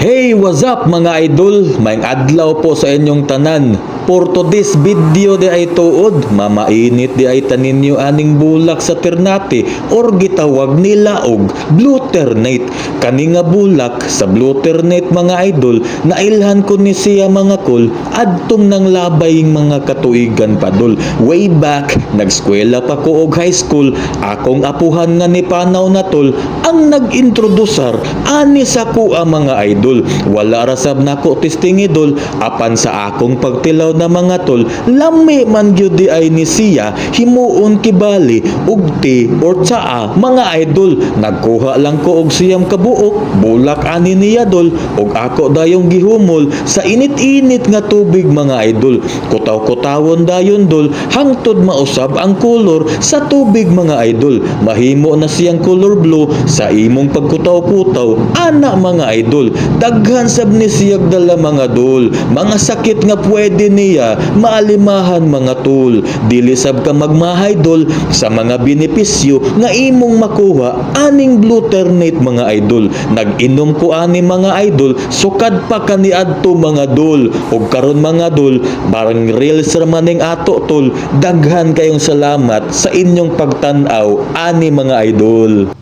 Hey, what's up, mga idol? Maayong adlaw po sa inyong tanan. For today's video di ay tuod, mamainit di ay taninyo aning bulak sa Ternate or gitawag nila og Blue Ternate. Kani nga bulak sa Blue Ternate, mga idol, nailhan ko ni siya, mga kol, adtong nang labay mga katuigan pa, dol. Way back, nagskwela pa ko og high school, akong apuhan nga ni panaw na tol, ang nag-introdusar ani sa kuha, mga idol. Wala ra sab nako testing, idol, apan sa akong pagtilaw na, mga tol, lami man gyud di ay ni siya himuon kibali og tea or tsaa, mga idol. Nagkuha lang ko og 9 ka buok bulak ani niya, dol, og ako dayong gihumol sa init-init nga tubig, mga idol. Kutaw-kutawon dayon, dol, hangtod mausab ang kolor sa tubig, mga idol. Mahimo na siyang color blue sa imong pagkutaw-kutaw ana, mga idol. Daghan sab ni siyag dala, mga dol, mga sakit nga pwede niya maalimahan, mga tol. Dili sab ka magmahay, dol, sa mga benepisyo nga imong makuha aning Blue Ternate, mga idol. Nag-inom ko ani, mga idol, sukad pa kaniadto, mga dol, ug karon, mga dol, barang reels ra maning ato, tol. Daghan kayong salamat sa inyong pagtan-aw ani, mga idol.